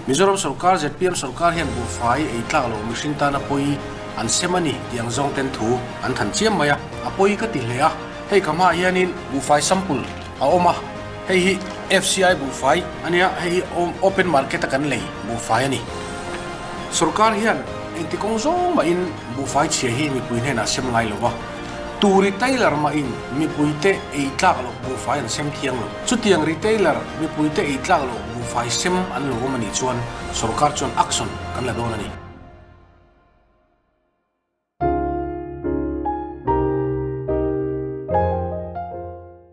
Mizoram sorkar zpm sorkar hian buhfai ei tlak loh mihring tana pawi an sem a ni tih ang zawng ten thu an than chiam mai a, a pawi ka ti hle a. Hei ka hmaah hianin buhfai sample a awm a, hei hi FCI buhfai a nia, hei hi open market a kan lei buhfai a ni. Sorkar hian engti kawng zawng mahin buhfai chhia hi mipui hnenah sem ngai lo va, tu retailer mahin mipuite ei tlak loh buhfai an sem thiang lo. Chutiang retailer mipuite ei tlak loh buhfai sem an lo awm a nih chuan sorkar chuan action kan la dawn a ni.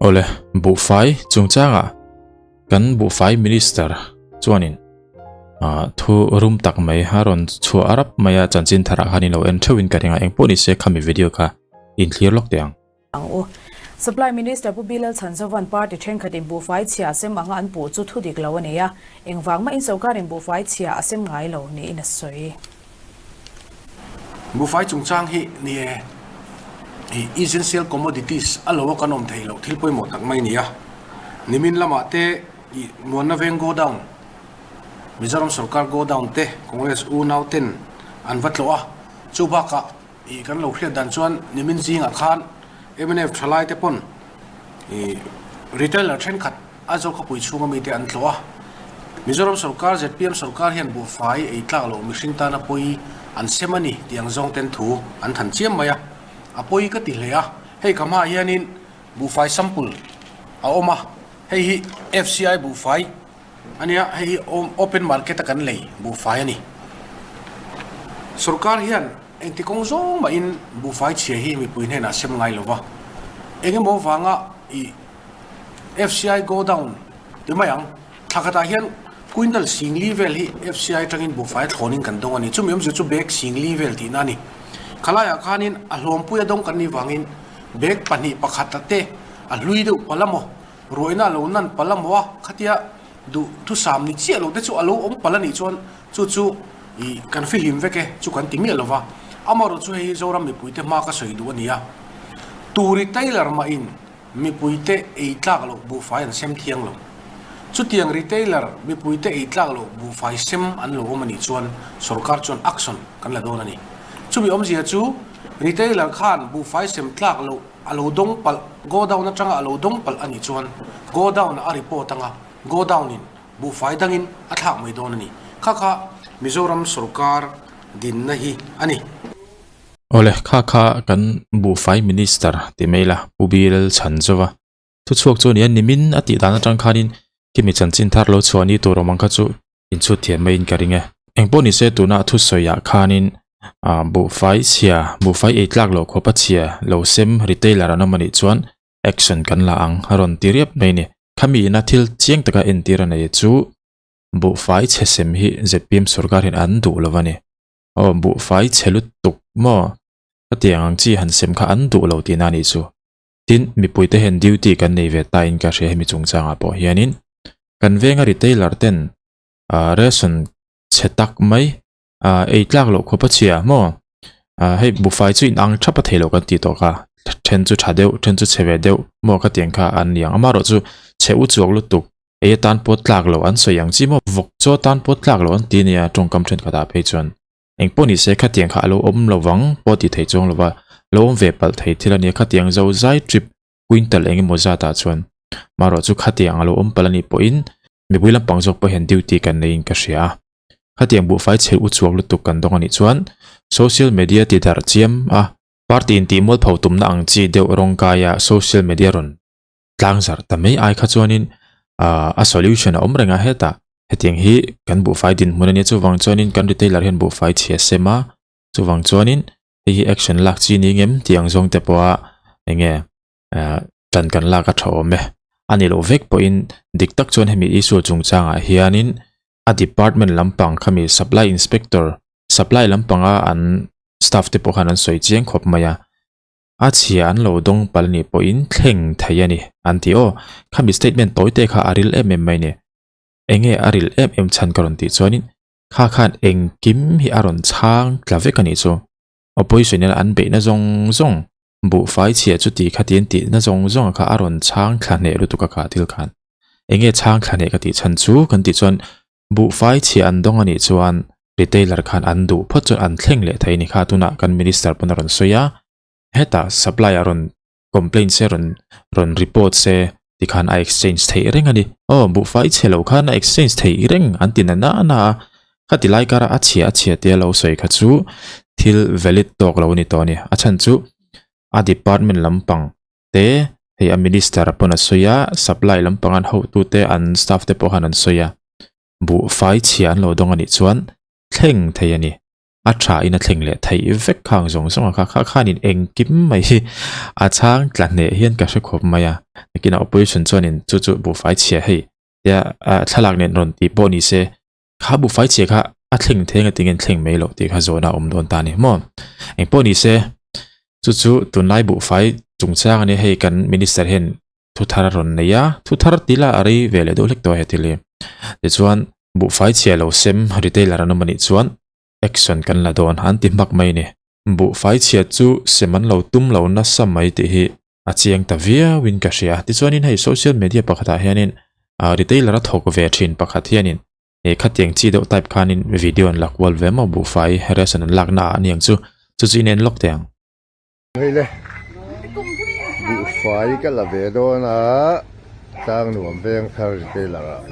Awle, buhfai chungchangah kan buhfai minister chuanin thu rum tak mai a rawn chhuah a rap mai a, chanchin tharah khan in lo en theuhin ka ring a, engpawh ni se khami video kha inthlir lawk teh ang. Ang u. Supply Minister Pu Bilal Chhanzovan party thenkhatin buhfai chhia a sem anga an puh chu thu dik lo a nei a, engvang mahin sorkarin buhfai chhia a sem ngai lo niin a sawi. Buhfai chungchang hi ni e, i essential commodities a lo a kan awm thei loh thil pawimawh tak mai a ni a. Nimin lamah te i Muanna Veng Godown, Mizoram sorkar Godown te Congress unau ten an va tlawh a, chu bakah I kan lo hriat dan chuan nimin zingah khan mnf thalai te pawn i retailer thenkhat Aizawl khawpui chhunga mite an tlawh a. Mizoram sorkar zpm sorkar hian buhfai ei tlak loh mihring tana pawi an sem a ni tih ang zawng ten thu an than chiam mai a. A pawi ka ti hle a, hei ka hmaah hianin buhfai sample a awm a, hei hi FCI buhfai a nia, hei hi open market a kan lei buhfai a ni. Sorkar hian Engti kawng zawng mahin buhfai chhia hi mipui hnenah sem ngai lo va, eng emaw vanga i FCI go down ti mai ang. Thla khatah hian quintal singli vel hi FCI atangin buhfai thlawnin kan dawng a ni. Chumi awmzia chu bag singli vel tihna a ni. Khalaiah khanin a hlawmpuia dawng kan nih vangin bag pahnih pakhat a te a hlui deuh palh a maw, ruaina a lo nan palh a maw a, khatia duh thusam ni chiah lo te chu a lo awm palh a nih chuan Chu chu i kan fihlim vek e, chu kan ti miah lo va. Amaherawh chu hei hi Zoram mipuite hma ka sawi duh a ni a. Turi Tailor mahin mipuite ei tlak loh buhfai an sem thiang lo. Chutiang retailer mipuite ei tlak loh buhfai sem an lo awm a nih chuan sorkar chuan action kan la dawn a ni. Chumi awmzia chu retailer khan buhfai sem tlak loh a lo dawng palh, godown atanga a lo dawng palh a nih chuan godown ah a report anga godown in Buhfai dangin a thlak mai dawn a ni. Kha kha Mizoram sorkar dinna hi a ni. Awle, kha kha kan Buhfai Minister ti mai la, Pu Bilal Chhanzova thuchhuak chu a ni a, nimin a tih dan atang khanin khimi chanchin thar lo chhuah ni tur awm ang kha chu inchhut thiam maiin ka ring e. Engpawh nise tuna a thusawiah khanin Buhfai chhia, Buhfai ei tlak loh khawpa chhia lo sem retailer an awm a nih chuan action kan la ang a rawn ti riap mai a ni. Khami ina thil chiang taka entir a nei chu buhfai chhe sem hi zpm sorkar hian an duh lo a ni. Aw buhfai chhe lutuk maw hetiang ang chi han sem kha an duh lo tihna a nih chu. Tin, mipuite hian duty kan nei ve ta in ka hria hemi chungchangah pawh hianin kan venga retailer ten ration chhe tak mai ei tlak loh khawp a chhia maw hei buhfai chu inang thap a thei loh kan tih tawh kha then chu tha deuh then chu chhe ve deuh maw ka tiang kha an ni ang amaherawh chu chhe u chuak lutuk ei atan pawh tlak loh an sawi ang chi maw vawk chaw atan pawh tlak loh an ti ania tawngkam thenkhat ah phei chuan engpawh ni se khatiang kha a lo awm lo vang pawh tih theih chuang lova lo awm ve palh thei thil ania khatiang zo zai trip quintal eng emaw zat ah chuan marawh chu khatiang a lo awm palh anih pawhin mipui lampang zawk pawh hian duty kan neiin ka hria a. Khatiang buhfai chhe u chuak lutuk kan dawng a nih chuan social media ti darh chiam a, party in tih mualpho tumna ang chi deuh rawng kaia social media rawn tlang zarh ta mai ai kha chuanin a solution a awm reng a hetah hetiang hi kan buhfai dinhmun a nia chuvang chuanin kan retailer hian buhfai chhia sem a chuvang chuanin hei hi action lak chi ni ngem tih ang zawng te pawha enge tan kan lak a tha awm e a ni loh vek pawhin dik tak chuan hemi issue chungchangah hianin a department lampang khami supply inspector supply lampanga an staff te pawh khan an sawi chiang khawp mai a a chhia an lo dawng pal anih pawhin thleng thei a ni an ti aw khami statement tawi te kha a ril em em mai ni enge a ril em em chhan ka rawn tih chuanin kha khan engkim hi a rawn chhang tla vek a nih chu opposition in an beihna zawng zawng buhfai chhia chu ti kha tiin tihna zawng zawng kha a rawn chhang thla hneh lutuk a kha thil khan enge chhang thla hneh ka tih chhan chu kan tih chuan. Buhfai chhia an dawng a nih chuan retailer khan an duh phawt chuan an thleng leh thei a ni kha tunah kan minister pawn a rawn sawi a, hetah supply a rawn complain se rawn rawn report se tikhan a exchange theih reng a ni. Aw buhfai chhe lo khan a exchange theih reng an ti na na na a, khati lai kara a chhia a chhia tia lo sawi kha chu thil valid tawk lo a ni tawh a ni. A chhan chu a department lampang te hei a minister pawn a sawi a, supply lampang an hotute an staff te pawh khan an sawi a, buhfai chhia an lo dawng a nih chuan thleng thei a ni. A tha in a thleng leh theih vek khang zawng zawng a kha kha khanin engkim mai hi a chhang tla hneh hian ka hre khawp mai a nakinah opposition chuanin chu chu buhfai chhia hei tia thlalak nen rawn tih pawh ni se kha buhfai chhia kha a thleng theng a tingin thleng mai loh tih kha zawhna a awm dawn ta a ni maw engpawh ni se chu chu tunlai buhfai chungchang a nia hei kan minister hian thu thar a rawn nei a thu thar tih lah a rei ve leh deuh hlek tawh a he thil hi tichuan buhfai chhia lo sem retailer an awm a nih chuan action kan la dawn an ti hmak mai a ni. Buhfai chhia chu sem an lo tum lo nasa mai tih hi a chiang ta viau in ka hria. Tichuanin hei social media pakhatah hianin ah retailer a thawk ve thin pakhat hianin he khatiang chi deuh type khanin video an la kual ve maw buhfai ration an lakna ah aniang chu chu chu in en lawk teh ang. Hei le, buhfai ka la ve dawn a, tlang nuam veng thar retailer ah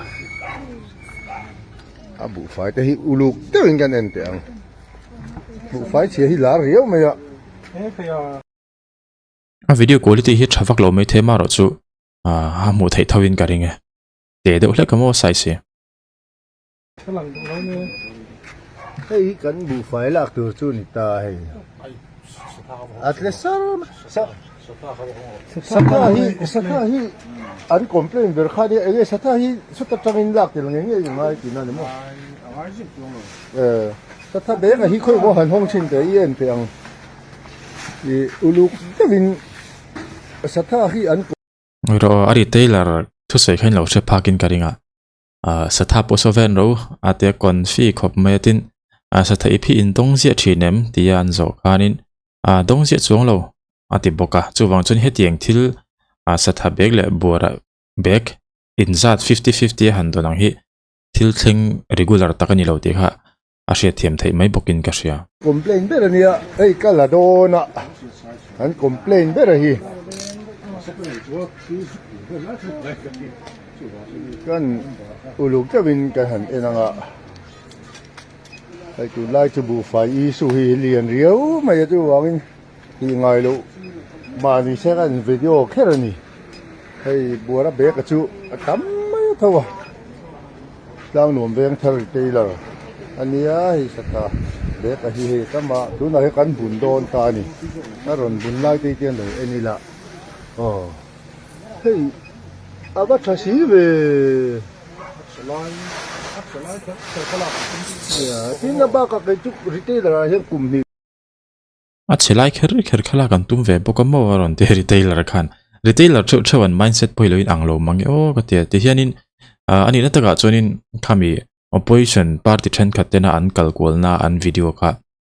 a buhfai te hi uluk deuhin kan en teh ang, buhfai chhia hi lar riau mai a. A video quality hi tha vak lo mai thei marawh chu a hmuh theih tho in ka ring e, te deuh hlek a maw size hi. Hei hi kan buhfai lak tur chu ni ta hei. A tle sar Satha hi satha hi an complain ber kha nia enge satha hi sawta tangin lak tel ngei ngei ngai tihna ni maw. Satha beng a hi khawi maw han hawng thin teh i en teh ang. I uluk deuhin satha hi an Rawh a retailer thusawi kha in lo hre phak in ka ring a. ah satha pawh saw vel ro a tia confi khawp mai a tin ah satha ip hi in dawng ziah thin em tia an zawh khanin ah dawng ziah chuang lo a ti bawk a chuvang chuan hetiang thil ah satha bag leh buara bag inzat fifty fifty a han dawn ang hi thil thleng regular tak a ni lo tih kha a hriatthiam theih mai bawkin ka hria. Complain ber a nia, hei ka la dawn a, an complain ber a hi. Kan uluk deuhin kan han en ang a, hei tunlai chu buhfai issue hi lian riau mai a chuvangin tih ngai loh mahni se kan video kher a ni. Hei buara bag a chu a tam mai a tho a. Tlangnuam veng thar retailer a nia hei satha bag a hi hei tam a tunah hian kan bun dawn ta a ni a rawn bun lai te hian lo en ila aw hei a va tha si ve tin a bakah kei chu retailer ah hian kum hnih. A chhe lai kher kher kha lak an tum ve bawk a maw a rawn ti retailer khan. Retailer theuh theuh an mindset pawh hi lo in ang lo mang e aw ka ti a. Tihianin ah a nihna takah chuanin khami opposition party thenkhat tena an kal kualna an video kha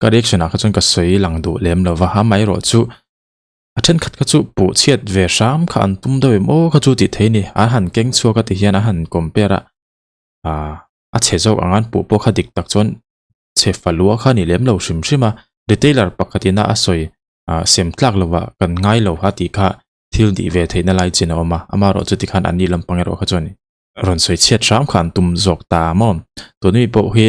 ka reaction ah kha chuan ka sawi lang duh lem lo va. Amaherawh chu a thenkhat kha chu puh chhiat ve hram kha an tum deuh em aw kha chu tih theih a ni. An han keng chhuak a tihian an han compare a ah a chhe zawk ang an puh pawh kha dik tak chuan chhe falua kha ni lem lo hrim hrim a, retailer pakhat ina a sawi ah sem tlak lovah kan ngai lo a tih kha thil dih ve theihna lai chin a awm a, amaherawh chuti khan an ni lampang erawh kha chuan rawn sawi chhiat hram kha an tum zawk ta maw? Tun mi pawh hi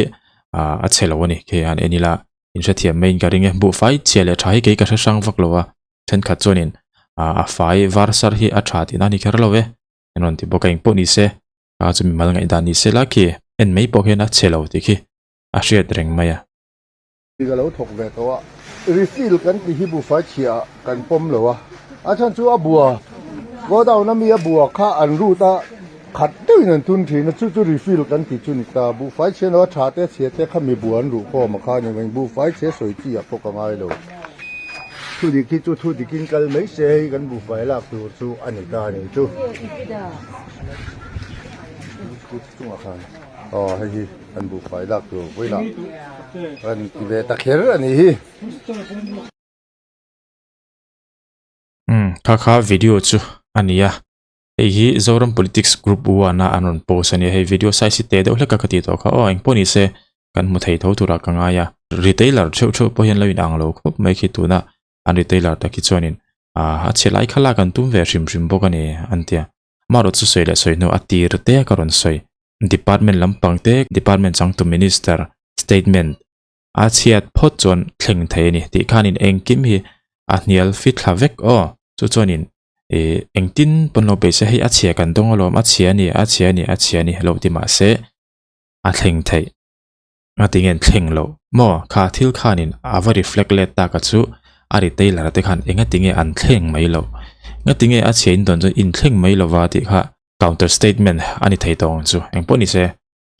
ah a chhe lo a ni khi han en ila inhrethiam maiin ka ring e, buhfai chhia leh tha hi kei ka hre hrang vak lo a, thenkhat chuanin ah a fai var sar hi a tha tihna a ni kher lo e, an rawn ti bawk a engpawh ni se ah chu mimal ngaihdan ni se la khi en mai pawh hian a chhe lo tih khi. a hriat reng mai a. Ka lo thawk ve tawh a, refill kan tih hi buhfai chhiah ah kan pawm lo a, a chhan chu a bua godown a mi a bua kha an root a khat deuhin an thun thin a, chu chu refill kan tih chu ni ta, buhfai chhia lo a tha te chhia te kha mi bua an ruh khawm a kha ni mai, buhfai chhia sawi chi ah pawh ka ngai lo, thu dik hi chu thu dikin kal mai se hei kan buhfai lak tur chu a ni ta a ni chu. Chungah khan aw hei hi kan buhfai lak tur vawilah kan ti ve ta kher a nih hi. Umm kha kha video chu a ni a. Hei hi Zoram Politics Group one a an rawn post a nia, hei video size hi te deuh hlek a ka tih tawh kha aw engpawh ni se kan hmu thei tho turah ka ngai a. Retailer theuh theuh pawh hian lo inang lo khawp mai khi tuna an retailer tak hi chuanin ah a chhe lai kha lak an tum ve hrim hrim bawk a ni an tia. Amaherawhchu chu sawi leh sawi hnu a tir te ka rawn sawi. Department lampang te department changtu minister statement a chhiat phawt chuan thleng thei a ni tih khanin engkim hi a hnial fit thla vek aw. Chu chuanin ih engtin pawn lo beisei hei a chhia kan dawng alawm a chhia a ni a chhia a ni a chhia a ni lo ti mahse a thleng theih a ti nge thleng loh maw kha thil khanin a va reflect let tak a chu a retailer te khan enga ti nge an thleng mai loh enga ti nge a chhia in dawn chuan in thleng mai lova tih kha counter statement a ni thei tawh ang chu engpawh ni se.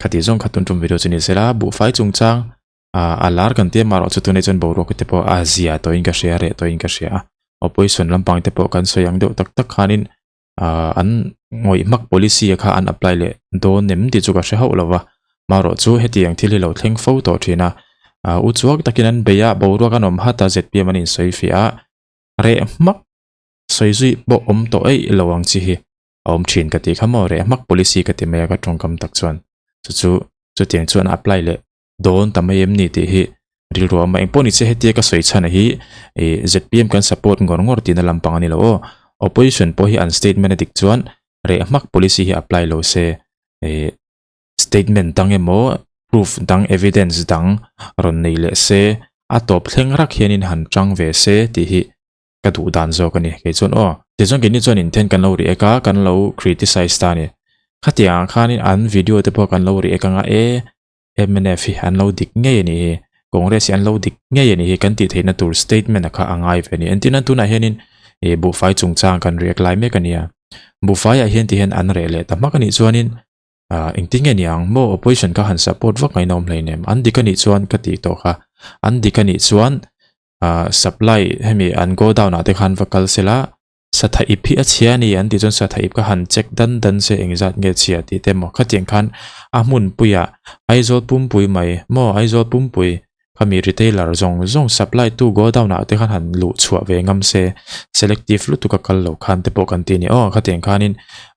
Khati zawng kha tun tum video chu ni sela buhfai chungchang ah a lar kan tia marawh chu tunah chuan boruak te pawh a zia tawhin ka hria reh tawhin ka hria a opposition lampang te pawh kan sawi ang deuh tak tak khanin ah an ngawih hmak policy a kha an apply leh dawn em tih chu ka hre hauh lo va marawh chu hetiang thil hi lo thleng fo tawh thin a ah u chuak takin an bei a boruak an awm hat a zpm an insawi fiah a reh hmak sawi zui pawh awm tawh eih lo ang chi hi. a awm thin ka tih kha maw reh hmak policy ka ti mai a ka tawngkam tak chuan chu chu chutiang chuan a apply leh dawn ta mai em ni tih hi rilru a awm a engpawh ni che hetia ka sawi chhan hi ih zpm kan support ngawr ngawr tihna lampang a ni lo aw opposition pawh hi an statement a dik chuan reh hmak policy hi apply lo se ih statement dang emaw proof dang evidence dang rawn nei leh se a tawp thleng rak hianin han tang ve se tih hi ka duh dan zawk a ni kei chuan aw tichuan keini chuan inthen kan lo react a kan lo criticize ta a ni khatiang ah khanin an video te pawh kan lo react anga e mnf hi an lo dik ngei a nih hi congress hi an lo dik ngei a nih hi kan tih theihna tur statement a kha a ngai ve a ni entirna tunah hianin ih buhfai chungchang kan react lai mek a nia buhfai ah hian ti hian an reh leh ta hmak a nih chuanin ah engtin nge niang maw opposition kha han support vak ngaih nawm hleinem an dik a nih chuan ka tih tawh kha an dik a nih chuan ah supply hemi an go down ah te khan va kal sela satha ip hi a chhia a ni an tih chuan satha ip kha han check dan dan se engzat nge chhia tih te maw khatiang khan a hmunpuiah Aizawl pumpui mai maw Aizawl pumpui khami retailer zawng zawng supply tu go down ah te khan han luh chhuah ve ngam se selective lutuk a kal lo khan te pawh kan ti a ni aw khatiang khanin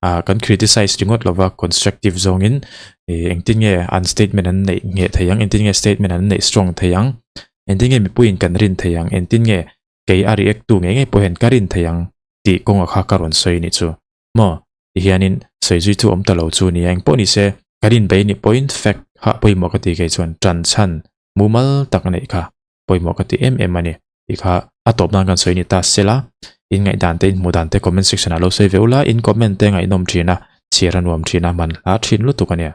ah kan criticize ringawt lova constructive zawngin ih engtin nge an statement an neih ngheh thei ang engtin nge statement an neih strong thei ang. Engtin nge mipuiin kan rin thei ang? Engtin nge kei a react tu ngei ngei pawh hian ka rin thei ang tih kawnga kha ka rawn sawi nih chu. Maw? Tihianin sawi zui chu awm ta lo chu nia engpawh ni se ka rin bei nih pawhin fact kha pawimawh ka ti kei chuan tan chhan mumal tak neih kha pawimawh ka ti em em a ni tih kha a tawp nan kan sawi ni ta sela in ngaihdan te in hmuh dan te comment section ah lo sawi ve ula in comment te ngaihnawm thin a chhiar a nuam thin a man hla thin lutuk a nia.